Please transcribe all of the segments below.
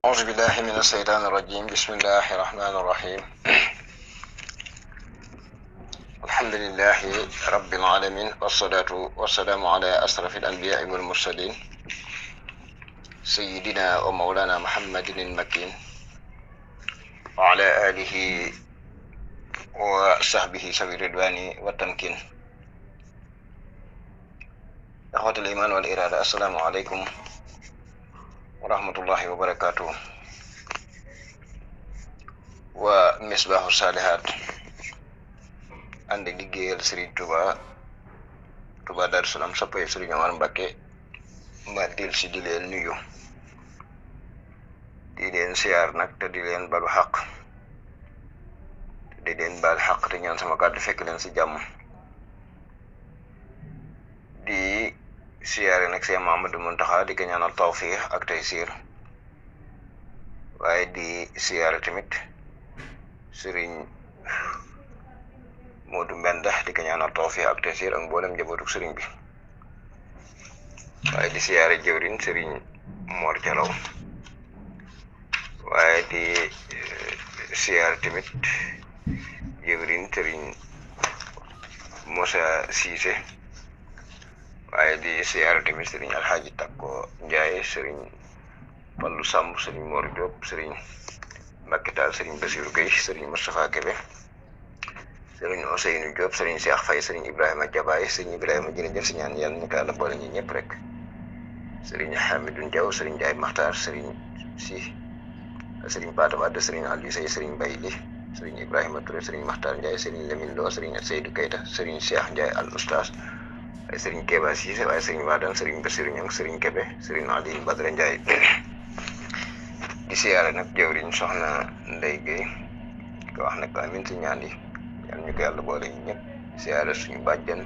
أعوذ بالله من الشيطان الرجيم بسم الله الرحمن الرحيم الحمد لله رب العالمين والصلاة والسلام على أشرف الأنبياء والمرسلين سيدنا ومولانا محمد المكين وعلى آله وصحبه سوي الرضوان والتمكين. إخوة الإيمان والإرادة، السلام عليكم ورحمة الله وبركاته. ومصباح الصالحات andi liggéeyal Serigne Touba Darou Salam soppay Serigne Omar Mbacké ma del si di leen nuyu di leen siyaar nag te di leen balu xaq te di leen bal xaq te ñaan sama kàddu fekk leen si jàmm. di siyaare nag Cheikh Mouhamadou Mountakha di ko ñaanal tawfiix ak taysiir, waaye di siyaare tamit Serigne Modou Mbenda di ko ñaanal tawfiix ak taysiir ak mboolem njabootu Serigne bi, waaye di siyaare jëwriñ Serigne Mor Jalaw, waaye di siyaare tamit jëwriñ Serigne Moussa Cissé, waaye di siyaare tamit Serigne Alhaji Takko Ndiaye, Serigne Fallou Samb, Serigne Mor Diop, Serigne Mbacké Tall, Serigne Bassirou Gueye, Serigne Moustapha Kébé, Serigne Ousseynou Diop, Serigne Cheikh Faye, Serigne Ibrahima Diabaye, Serigne Ibrahima jërëjëf si ñaan yàlla ñu ko Yàlla boole ñi ñëpp rek, Serigne Hamidou Ndiaw, Serigne Ndiaye Makhtar, Serigne Pata Wade, Serigne Aliou Seye, Serigne Mbaye Li, Serigne Ibrahima Touré, Serigne Makhtar Ndiaye, Serigne Lamine Lo, Serigne Seydou Keita, Serigne Cheikh Ndiaye Al Oustaz, waaye Serigne Keba Cissé, waaye Serigne Wadane, Serigne Bassirou Niang, Serigne Kébé, Serigne Aliou Badara Ndiaye. di siyaare nag jëwriñ soxna Ndeye Gueye di ko wax nag amin si ñaan yi yàlla ñu ko Yàlla boole ñu ñëpp. siyaare suñu bàjjen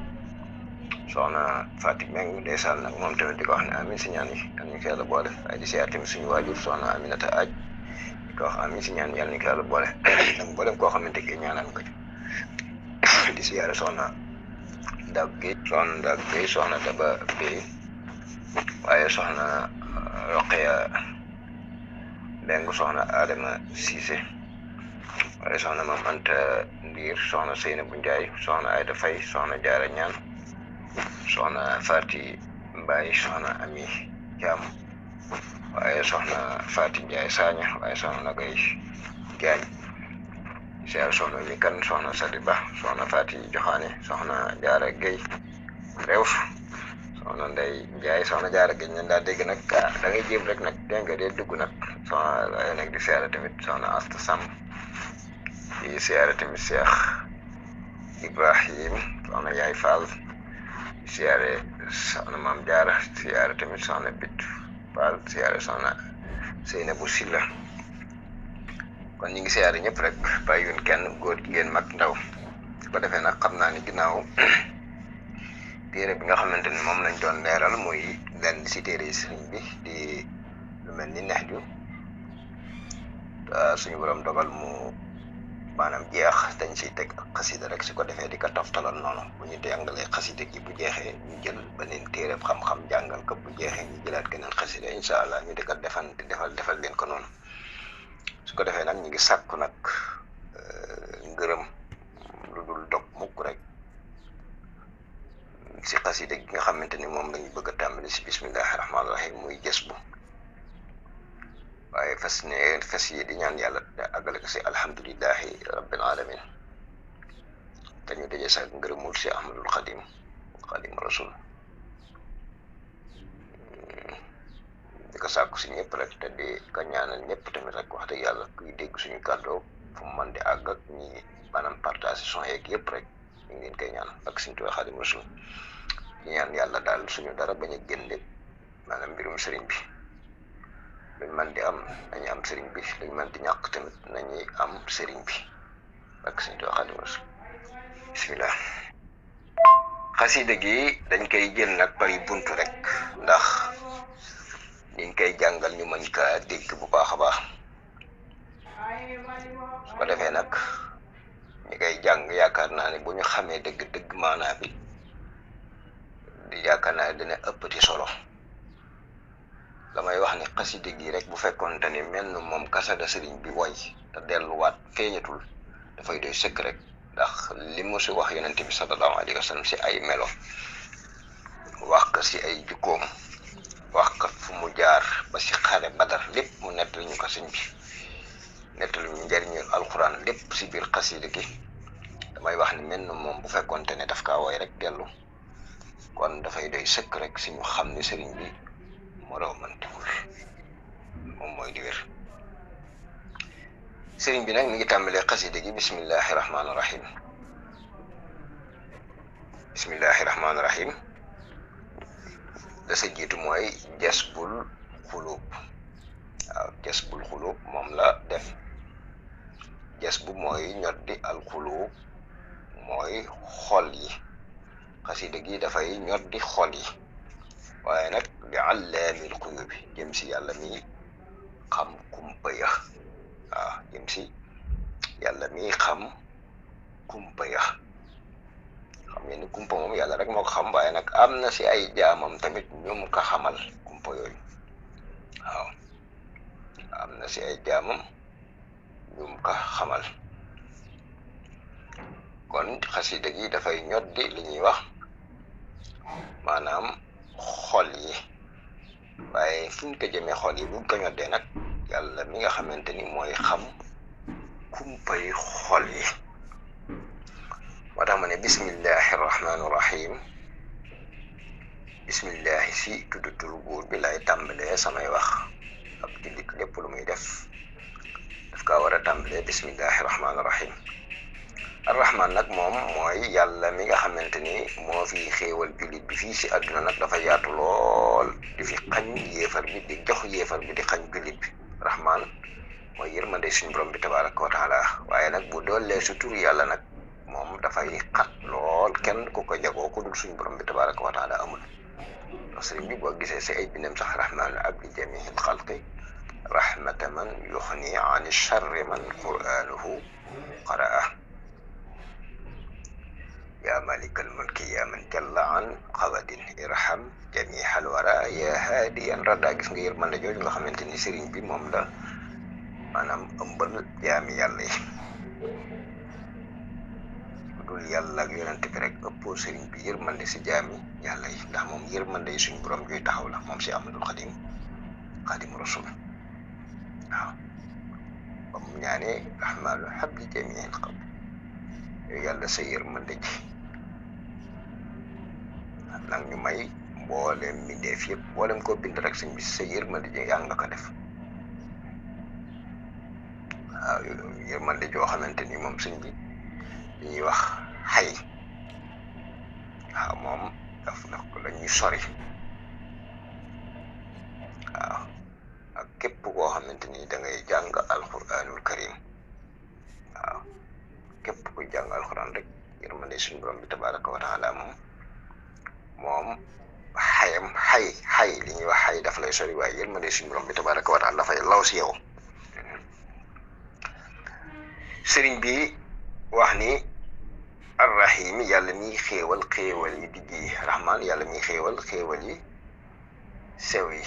soxna Fatou Meng ndeysaan nag moom tamit di ko wax ne amin si ñaan yi yàlla ñu ko Yàlla boole, waaye di siyaare tamit suñu waajur soxna Aminata Aj di ko wax amin si ñaan yàlla ñu ko Yàlla boole ak mboolem koo xamante ne ñaanal ko ci. di siyaare soxna Dag Gueye, soxna Daba Bey, waaye soxna Roqeya Mbeng, soxna Adama Cissé, waaye soxna Mam Anta Ndiir, soxna Seynabou Ndiaye, soxna Ayda Faye, soxna Jaara Ñaan, soxna Fati Mbaye, soxna Ami Thiam, waaye soxna Fati Ndiaye Sagna, waaye soxna Nagay Diagne, siyaare soxna mi kan, soxna Saliba, soxna Fati Joxaane, soxna Jaara Gueye Rew, soxna Ndey Njaay, soxna Jaara Gueye ñen daa dégg nag da ngay jéem rek nag dégg nga dee dugg nag soxna, waaye nag di siyaare tamit soxna Asta Samb, di siyaare tamit Cheikh Ibrahim, soxna Yaay Fall, di siyaare soxna Maam Jaara, siyaare tamit soxna Bit Fall, siyaare soxna Seynabou Silla. kon ñu ngi siyaare ñëpp rek bàyyiwuñ kenn, góor jigéen mag ndaw. su ko defee nag xam naa ni ginnaaw téere bi nga xamante ni moom lañ doon leeral muy lenn si téere yi sëriñ bi di lu mel ni Nahju, suñu borom dogal mu maanaam jeex, dañ siy teg ak xasida rek su ko defee di ko toftalal noonu. bu ñu jàngalee xasida gi bu jeexee ñu jël beneen téere xam-xam jàngal ko, bu jeexee ñu jëlaat geneen xasida incha allah ñu di ko defal leen ko noonu. su ko defee nag ñu ngi sàkku nag ngërëm lu dul dog mukk rek si xasida gi nga xamante ni moom lañu bëgg a tàmbali si bismillahi rahmaani rahim muy jës bu, waaye fas yi di ñaan yàlla àggale ko si alhamdulillahi rabbil alamin te ñu daje sax ngërëmul si Ahmadul Xadim Rasul. di ko sàkku si ñëpp rek te di ko ñaanal ñëpp tamit rek wax dëgg yàlla kuy dégg suñu kàddoo fu mu mën di àgg ak ñi maanaam partage son yeeg yëpp rek ñu ngi leen koy ñaan ak suñu Tuubaa Xaadimu Rasuul. di ñaan yàlla daal suñu dara bañ a génne maanaam mbirum sëriñ bi, luñ mën di am nañu am sëriñ bi, luñ mën di ñàkk tamit nañuy am sëriñ bi ak suñu Tuubaa Xaadimu Rasuul. bismillah. xasida gi dañ koy jël nag bari buntu rek ndax liñ koy jàngal ñu mën kaa dégg bu baax. bu ñu xamee dëgg-dëgg maanaa bi di yaakaar naa dina ëppati solo damay wax ni xasida gi rek bu fekkoonte ni mel na moom kasada sëriñ bi woy te delluwaat feeñatul dafay doy sëkk rek ndax li mu si wax yonent bi sallallahu alayhi wa sallam si ay melo wax ko si ay jukkoom wax ko fu mu jaar ba si xare Badar lépp mu nettali ñu ko sëñ bi nettali ñu njariñu alxuraan lépp si biir xasida gi damay wax ni mel na moom bu fekkoonte ne daf kaa woy rek dellu kon dafay doy sëkk rek si ñu xam ni sëriñ bi moromantiwul moom mooy di wér sëriñ bi nag mi ngi tàmbalee xasida gi bismillahi rahmaani rahim bismillahi rahmaani rahim da sa jiitu mooy jasbul xuluub waaw jasbul xuluub moom la def jasbu mooy ñoddi al xuluub mooy xol yi xasida gi dafay ñoddi xol yi waaye nag li allaamil xuyubi jëm si yàlla mi xam kumpa ya waaw jëm si yàlla mi xam kumpa ya xam ngeen ni kumpa moom yàlla rek moo ko xam waaye nag am na si ay jaamam tamit ñoom ko xamal kumpa yooyu waaw am na si ay jaamam ñoom ko xamal kon xasida gi dafay ñoddi li ñuy wax maanaam xol yi waaye fu ñu ko jëmee xol yi buñ ko ñoddee nag yàlla mi nga xamante ni mooy xam kumpay xol yi moo tax ma ne bismillahi rahmaani rahim bismillahi si tuddutul buur bi lay tàmbalee samay wax ab jullit lépp lu muy def daf kaa war a tàmbalee bismillahi rahmaani rahim arrahman nag moom mooy yàlla mi nga xamante ni moo fi xéewal jullit bi fii si àdduna nag dafa yaatu lool di fi xañ yéefar bi di jox yéefar bi di xañ jullit bi rahman mooy yërmande suñu borom bi tabaraka wa taala waaye nag bu doolee su tur yàlla nag moom dafay xat lool kenn ku ko jagoo ku dul suñu borom bi tabaraka wa taala amul ndax sëriñ bi boo gisee si ay bindam sax rahmanu abdi jamihil xalqi rahmata man yuxni an charri man quranuhu qaraa yaa malikal mulki yaa man jalla an xawadin irham jamihal wara yaa haadiyan radda gis nga yërmande jooju nga xamante ni sëriñ bi moom la maanaam ëmbal jaami yàlla yi dul yàlla ak yonent bi rek ëppoo sëriñ bi yërmande si jaami yàlla yi ndax moom yërmande yi suñu borom juy taxaw la moom si Ahmadul Xadim Xadim Rasul waaw ba mu ñaanee rahmaanu habli jamihil xalq yooyu yàlla sa yërmande ji nag ñu may mboolem mbindeef yëpp mboolem koo bind rek sëñ bi sa yërmande ji yàlla nga ko def waaw yërmande joo xamante ni moom sëñ bi dañuy wax xay waaw moom daf la ñuy sori waaw ak képp koo xamante ni da ngay jàng alquranul karim waaw képp kuy jàng alquran rek yërmande suñu borom bi tabaraka wa taala moom xayam xay li ñuy wax xay dafa lay sori waaye yërmande suñu borom bi tabaraka wa taala dafay law si yow sëriñ bi wax ni arrahim yàlla miy xéewal xéewal yi digg yi rahman yàlla miy xéewal xéewal yi sew yi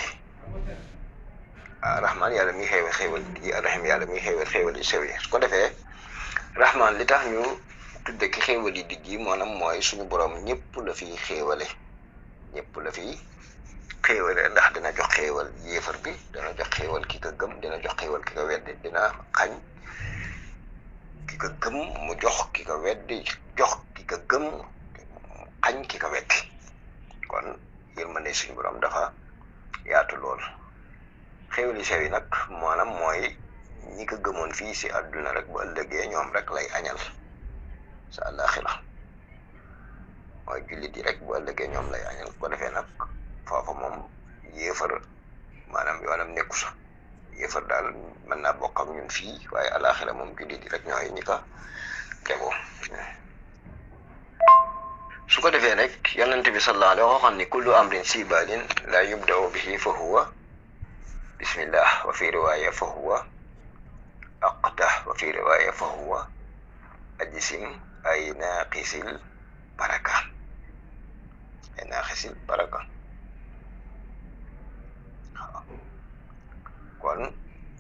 rahman yàlla miy xéewal xéewal yi digg yi arrahim yàlla miy xéewal xéewal yi sew yi su ko defee rahman li tax ñu tudde ki xéewal yi digg yi maanaam mooy suñu borom ñëpp la fiy xéewale ñëpp la fiy xéewale ndax dina jox xéewal yéefar bi dina jox xéewal ki ko gëm dina jox xéewal ki ko weddi dina xañ ki ko gëm mu jox ki ko weddi jox ki ko gëm xañ ki ko weddi kon yërmande suñu borom dafa yaatu lool xéewal yi sew yi nag maanaam mooy ñi ko gëmoon fii si àdduna rek bu ëllëgee ñoom rek lay añal sa àllaaxira mooy jullit yi rek bu ëllëgee ñoom lay añal ko defee nag foofa moom yéefar maanaam yoonam nekku sa yéefar daal mën naa bokk ak ñun fii waaye àllaaxira moom jullit yi rek ñooy ñi ko tegoo su ko defee nag yonent bi sallallahu alayhi wa sallam ni kullu amrin sibalin la yubda'u bihi fa huwa bismillah wa fi riwaya fa huwa aqta wa fi riwaya fa huwa ajisim ay naaqisil baraka kon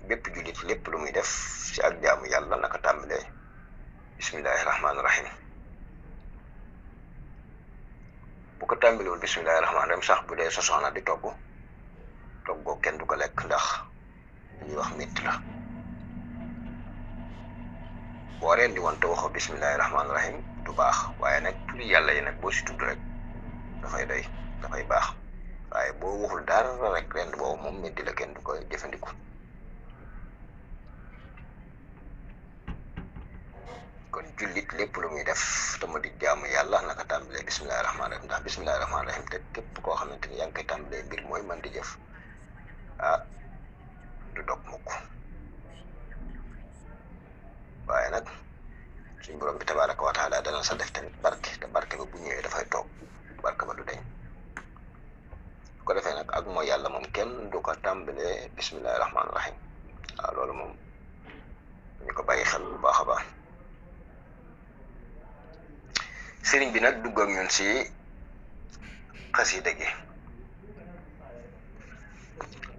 bépp jullit lépp lu muy def ci ak jaamu yàlla naka tàmbalee bismillahi rahmaani rahim. bu ko tàmbalewul bismillahi rahmaani rahim sax bu dee sa soxna di togg toggoo kenn du ko lekk ndax dañuy wax métti la. boo reen di woon te waxoo bismillahi rahmaani rahim du baax, waaye nag turi yàlla yi nag boo si tudd rek dafay doy, dafay baax. waaye boo waxul dara rek rend boobu moom métti la, kenn du koy jëfandiku. kon jullit lépp lu muy def te mu di jaamu yàlla naka tàmbalee bismillahi rahmaani rahim, ndax bismillahi rahmaani rahim te képp koo xamante ni yaa ngi koy tàmbalee mbir mooy man di jëf du dog mukk. waaye nag suñ borom bi tabaraka wa taala dana sa def tamit barke, te barke ba bu ñëwee dafay toog, barke ba du deñ. ko defee nag ak mooy yàlla moom kenn du ko tàmbalee bismillahi rahmaani rahim. loolu moom ñu ko bàyyi xel bu baax a baax. sëriñ bi nag dugg ak ñun si xasida gi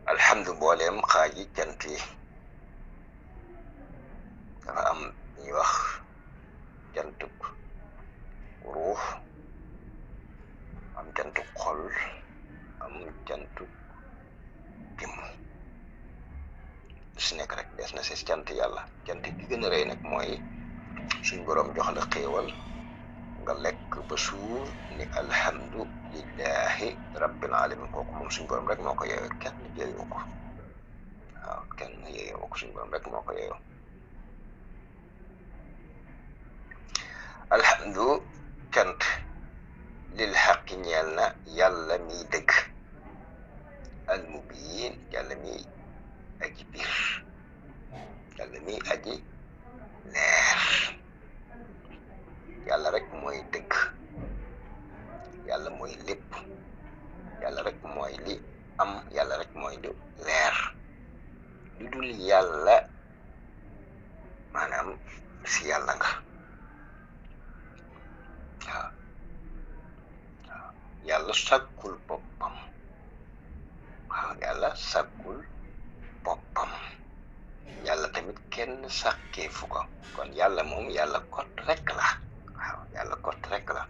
alhamdu mbooleem xaaji cant yi. dafa am ñuy wax cantuk ruux, am cantuk xol, am cantuk jëmm. su nekk rek des na si cant yàlla. cant gi gën a rëy nag mooy suñ boroom jox la xéewal nga lekk ba suur ni alhamdu lillahi rabbil alamin. kooku moom suñ boroom rek moo ko yeeyoo, kenn yeeyoo ko. kenn yeeyoo ko, suñ boroom rek moo ko yeeyoo. alhamdu cant lil xaqi ñeel na yàlla miy dëgg, al mubiin yàlla miy aji biir, yàlla miy aji leer. yàlla rek mooy dëgg, yàlla mooy lépp, yàlla rek mooy li am, yàlla rek mooy li leer. lu dul yàlla maanaam si yàlla nga. yàlla sàkkul boppam. yàlla sàkkul boppam. yàlla tamit kenn sàkkee fu ko. kon yàlla moom yàlla kot rek la. yàlla kot rek la.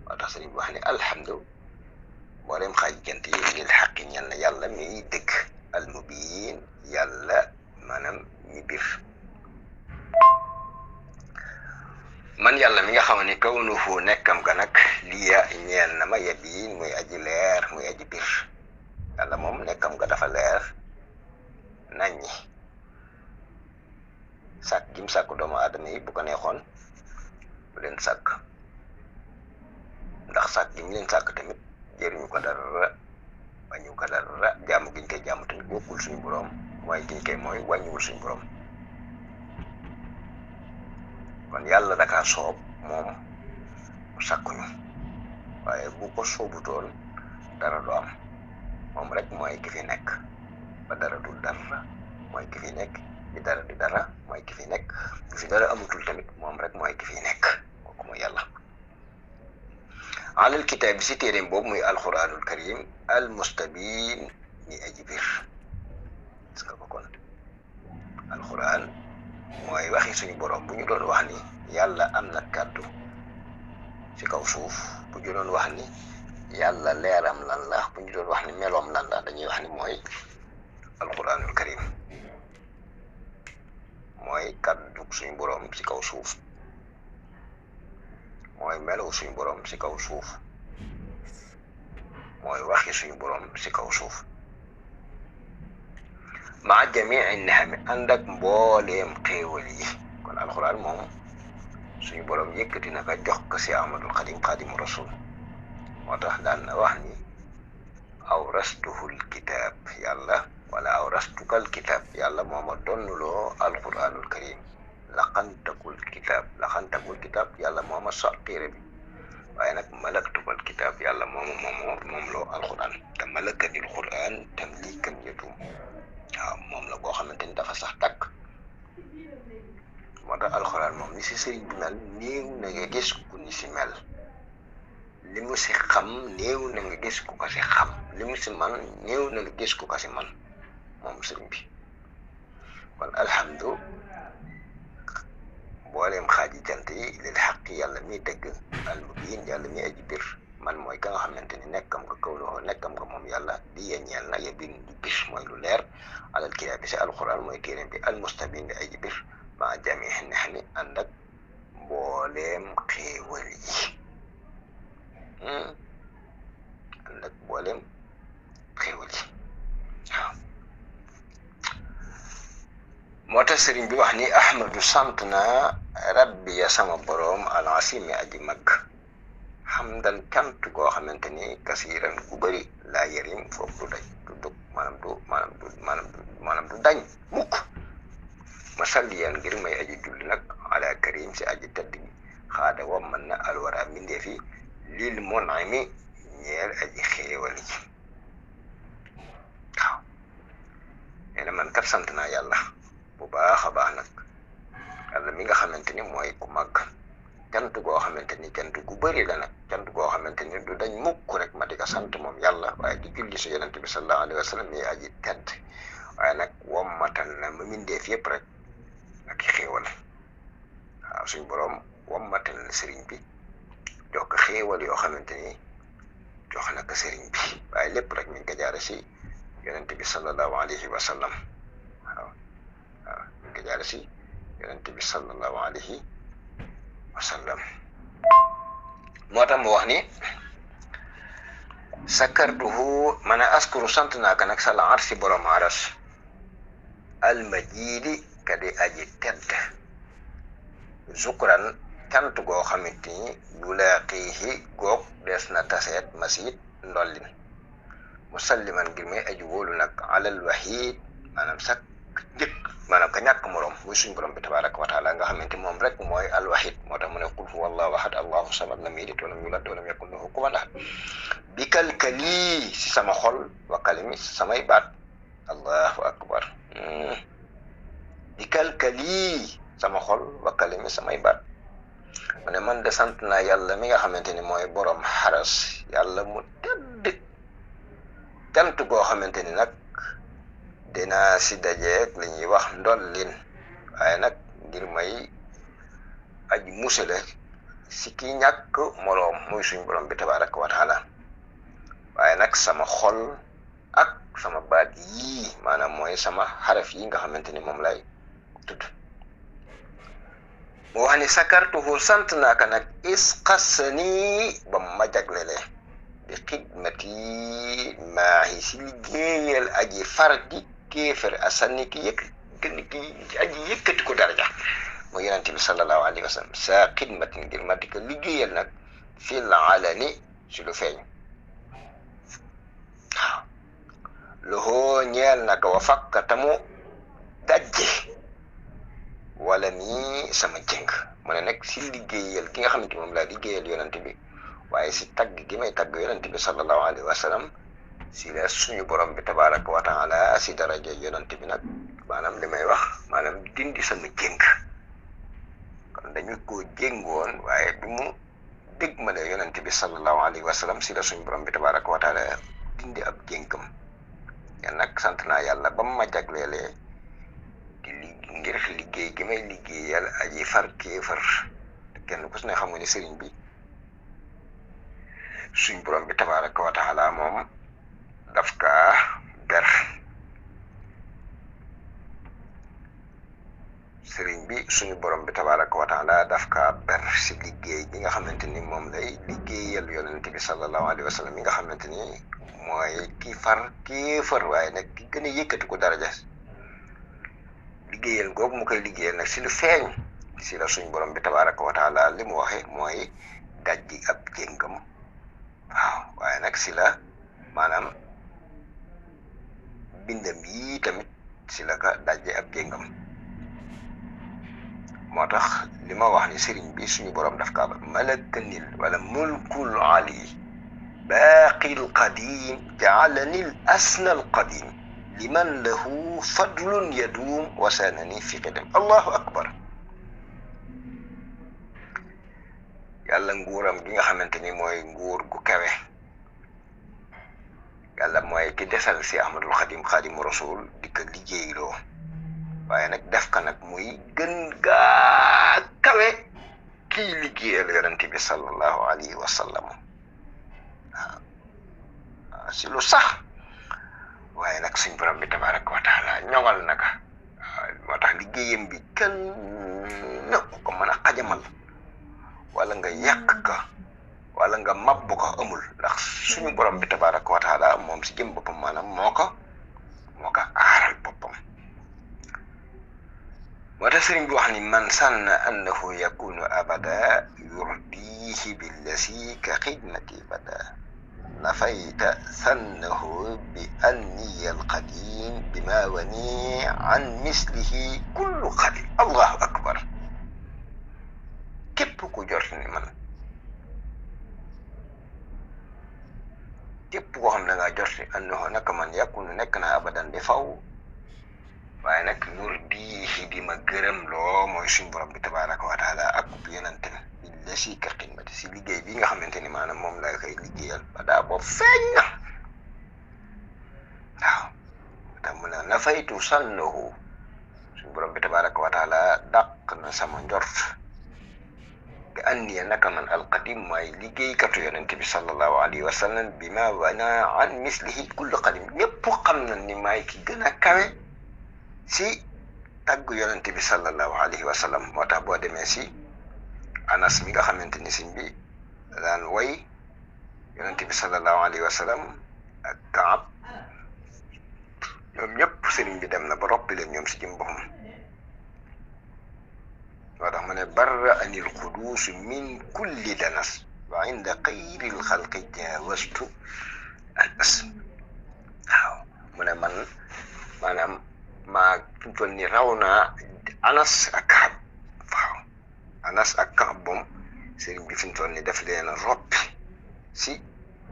moo tax sëriñ bi wax ne alhamdu mboolem xaaj jant yi lil xaqi ñel na yàlla miy dëgg, al mubiin yàlla maanaam mi bir. man yàlla mi nga xam ne kawnuhu nekkam ga nag liya ñeel na ma yabiin muy aji leer, muy aji bir. yàlla moom nekkam ga dafa leer naññi. sàkk gim sàkk doomu aadama yi bu ko neexoon bu leen sàkk, ndax sàkk gim leen sàkk tamit jëriñu ko dara, wàññiwu ko dara. jaamu giñ koy jaamu tamit bokkul suñu borom, mooy giñ koy mooy wàññiwul suñu borom. kon yàlla daka soob moom mu sàkkuñu, waaye bu ko soobutoon dara du am. moom rek mooy ki fi nekk ba dara dul dara, mooy ki fi nekk bi dara di dara, mooy ki fi nekk bu fi dara amutul tamit moom rek mooy ki fi nekk. kooku mooy yàlla. alal kitaab bi si téeréem boobu muy alquranul karim al mustabin ñi aji biir. gis nga ko kon alquran mooy waxi suñu borom. bu ñu doon wax ni yàlla am na kàddu ci kaw suuf, bu ñu doon wax ni yàlla leeram lan la, bu ñu doon wax ni meloom lan la, dañuy wax ni mooy alquranul karim mooy kàddu suñu borom ci kaw suuf, mooy melow suñu borom ci kaw suuf, mooy waxi suñu borom ci kaw suuf. maa jamii nihami ànd ak mbooleem xéewal yi. kon alxuraan moom suñu borom yëkkati na ko jox ko si Ahmadul Xadim Xadimu Rasul. moo tax daan na wax ni awrastuhul kitaab yàlla, wala awrastukal kitaab yàlla moo ma donnuloo alquranul karim. laqantakul kitaab yàlla moo ma sox téere bi. waaye nag malaktukal kitaab yàlla moom loo alquran. te malakadil quran tamlikan yatum. moom la boo xamante ni dafa sax takk. moo tax alxuraan moom ni si sëriñ bi mel néew na nga gis ku ni si mel li mu si xam néew na nga gis ku ko si xam li mu si man néew na nga gis ku ko si man moom sëriñ bi kon alhamdu mbooleem xaaji jant yi lil xaq yàlla miy dëgg almubiin yàlla miy aji bir man mooy ka nga xamante ni nekkam nga kawloo nekkam nga moom yàlla di yeñeel na ya bin di bir mooy lu leer alal kitaab bi si alquran mooy téere bi almustabin di aji bir ma jamii neex ni ànd ak mbooleem xéewal yi ànd ak mbooleem xéewal yi waaw moo tax sëriñ bi wax ni ahmadu sant na rabbi ya sama boroom alasimi aji mag xamdan cant goo xamante ni kasiiran gu bëri laa yarim foofu du daj du dug maanaam du dañ mukk ma salliyan ngir may aji julli nag ala karim si aji tëdd gi xaada wam mën na alwara mindeefi lil mun'imi ñeel aji xéewal yi waaw nee na man kat sant naa yàlla bu baax a baax nag yàlla mi nga xamante ni mooy ku mag cant goo xamante ni cant gu bëri la nag cant goo xamante ni du dañ mukk rek ma di ko sant moom yàlla waaye di julli si yonent bi sallallahu alayhi wa sallam mi aji tedd waaye nag wommatal na ma mindeef yëpp rek ak xéewal waaw suñ boroom wommatal na sëriñ bi jox ko xéewal yoo xamante ni jox na ko sëriñ bi waaye lépp rek mi ngi ko jaare si yonent bi sallallahu alayhi wa sallam waaw mi ngi ko jaare si yonent bi sallallahu alayhi wa sallam moo tax mu wax ni sakartuhu man a askuru sant naa ko nag sal arsi borom aras almajidi kadi aji tedd zukran cant goo xamante ni yulaaqihi goog des na taseet masit ndollin musalliman ngir may aji wóolu nag alal wahid maanaam sak njëkk maanaam ka ñàkk moroom muy suñ borom bi tabaraka wa taala nga xamante moom rek mooy alwahid moo tax mu ne qul huwa allahu ahad allahu samad lam yalid walam yulad walam yakun lahu kufuwan ahad bi kalkali si sama xol wa kalimi si samay baat allahu akbar bi kalkali sama xol wa kalimi samay baat mu ne man de sant naa yàlla mi nga xamante ni mooy borom xaras yàlla mu tëdd cant goo xamante ni nag dinaa si dajeeg li ñuy wax ndollin waaye nag ngir may aji musale si ki ñàkk moroom muy suñ borom bi tabaraka wa taala waaye nag sama xol ak sama baat yii maanaam mooy sama xaraf yi nga xamante ni moom lay tudd mu wax ni sakartuhu sant naa ka nag isqasani ba ma jaglele bi xidmati maahi si liggéeyal aji fardi kéefër asanni ki aji yëkkati ko daraja mu yonent bi sallallahu alayhi wa sallam sa xidmatin ngir ma di ko liggéeyal nag fil alani si lu feeñ waaw loxoo ñeel nag wa fakkatamu dajje wala nii sama jëng mu ne nag si liggéeyal ki nga xamante moom laa liggéeyal yonent bi waaye si tagg gi may tagg yonent bi sallallahu alayhi wa sallam si la suñu borom bi tabaraka wa taala si daraja yonent bi nag maanaam li may wax maanaam dindi sama jéng kon dañu ko jéngoon waaye bi mu dégg ma le yonent bi sallallahu alayhi wa sallam si la suñu borom bi tabaraka wa taala dindi ab jéngam yan nag sant naa yàlla ba mu ma jagleelee di ngir liggéey gi may liggéeyal aji far kéefar kenn ku si ne xam nga ni sëriñ bi suñ borom bi tabaraka wa taala moom daf kaa ber sëriñ bi suñu borom bi tabaraka wa taala daf kaa ber si liggéey bi nga xamante ni moom lay liggéeyal yonent bi sallallahu alayhi wa sallam yi nga xamante ni mooy ki far kéefar waaye nag ki gën a yëkkati ko daraja liggéeyal googu mu koy liggéeyal nag si lu feeñ si la suñu borom bi tabaraka wa taala li mu waxe mooy dajji ab jéngam waaw waaye nag si la maanaam bindam yi tamit si la ka dajje ab jéngam moo tax li ma wax ni sëriñ bi suñu borom daf kaa ba malakanil wala mulkul ali baaqil qadim jaalanil asnal qadim liman lahu fadlun yadum wasanani fi qidam allahu akbar yàlla nguuram gi nga xamante ni mooy nguur gu kawe yàlla mooy ki desal si Ahmadul Xadim Xadimu Rasul di ko liggéeyloo waaye nag def ka nag muy gën gaa kawe kii liggéeyal yonente bi sallallahu alayhi wa sallam waaw si lu sax waaye nag suñ borom bi tabaraka wa taala ñoŋal naka moo tax liggéeyam bi kenn ko mën a xajamal wala nga yàq ka wala nga mabb ko amul ndax suñu borom bi tabaraka wa taala moom si jëm boppam maanaam moo ko aaral boppam moo tax sëriñ bi wax ni man sanna annahu yakunu abada yurdihi billasi ka xidmati bada nafayta sannahu bi anni alqadim bima wani an mislihi kullu qadim allahu akbar képp ku jot ni man képp koo xam ne nga jot ni annahu naka man yakunu nekk na abadan bi faw waaye nag yurdihi di ma gërëm loo mooy suñu borom bi tabaraka wa taala ak yonente la si ka xidmati si liggéey bi nga xamante ni maanaam moom laa koy liggéeyal ba daa boobu feeñ na waaw tax mu ne nafaytu sannahu suñu borom bi tabaraka wa taala dàq na sama njort ga andiya naka man alqadim mooy liggéeykatu yonente bi sallallahu alayhi wa sallam bi ma wana an mislihi kullu qadim ñëpp xam na ni maay ki gën a kawe si tàgg yonente bi sallallahu alayhi wa sallam moo tax boo demee si Anas mi nga xamante ni sëñ bi daan way yonente bi sallallahu alayhi wa sallam ak Kaab ñoom ñëpp sëriñ bi dem na ba roppi leen ñoom si jëm boppam moo tax mu ne barra anil qudus min kulli danas wa inda xayril xalqi jaawastu anas waaw mu ne man maanaam maa fi mu toll ni raw naa Anas ak Kaab waaw Anas ak Kaab moom sëriñ bi fi mu toll ni daf leen a roppi si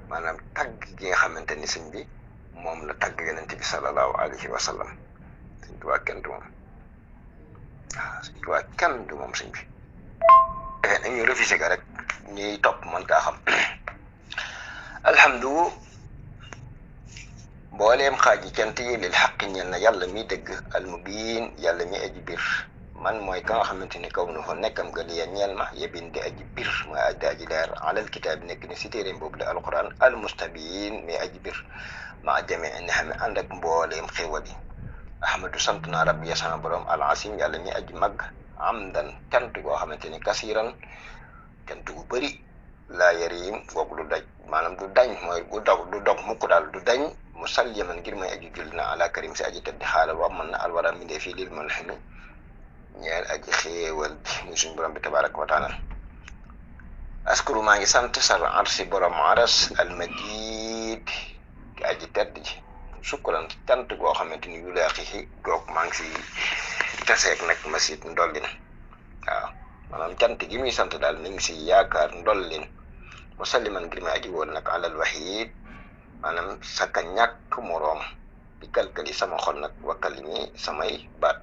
maanaam tagg gi nga xamante ni sëñ bi moom la tagg yonente bi sallallahu alayhi wa sallam sëñ bi waa kenn du moom waaw sëñ bi waa kenn du moom sëñ bi defee nag ñu refusé ka rek ñuy topp man kaa xam alhamdu mbooleem xaaji cant yi lil xaqi ñel na yàlla mi dëgg almubiin yàlla mi aji bir man mooy ka nga xamante ni kaw nu fa nekkam ga liya ñeel ma yebin di aji bir mooy aji aji leer alal kitaab nekk ni si téeréem boobu la alquran almustabiin mi aji bir maa jamee ni xam ne ànd ak mbooleem xéwal yi ahmadu sant naa rabbi ya sama borom alasim yàlla mi aji mag amdan cant goo xamante ni kasiran cant gu bëri laa yarim googu du daj maanaam du dañ mooy du dog mukk daal du dañ musalliman ngir may aji julli na ala karim si aji tëdd xaalal wa man na alwara mi dee fii lil man ximi ñeel aji xéewal bi muy suñu borom bi tabaraka wa taala askuru maa ngi sant sar arsi borom aras almajid ki aji tedd ji sukkuran cant goo xamante ni yu laa xixi goog maa ngi si taseeg nag masit ndollin waaw maanaam cant gi muy sant daal mi ngi si yaakaar ndollin musalliman ngir may aji woon nag alal wahid maanaam saka ñàkk moroom bi kalkali sama xol nag wakkali mi samay baat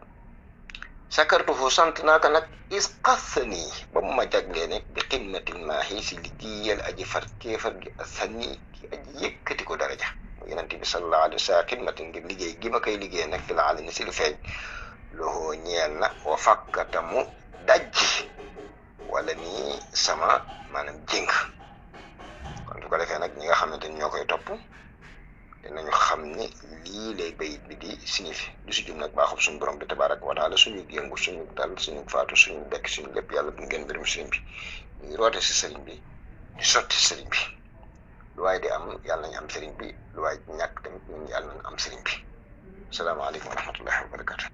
sakartuhu sant naa ko nag is qassani ba mu ma jaglee nekk bi xidmatil maahi si liggéeyal aji far kéefar gi asani ki aji yëkkati ko daraja mu yonente bi sallallahu alayhi wa sallam xidmatin ngir liggéey gi ma koy liggéey nag fi la alani si lu feeñ loxoo ñeel na wa fakkatamu daj wala ni sama maanaam jéng kon su ko defee nag ñi nga xamante ni ñoo koy topp dinañu xam ni lii lay bayit bi di signifie du si jum nag baaxul suñu borom bi tabaraka wa taala suñu yëngu suñu dal suñu faatu suñu bekk suñu lépp yàlla bu ngeen mbirum sëriñ bi ñu ngi roote si sëriñ bi di sotti sëriñ bi lu waay di am yàlla nañu am sëriñ bi lu waay ñàkk tamit ñun yàlla nañu am sëriñ bi asalaamaaleykum wa rahmatullahi wa barakatu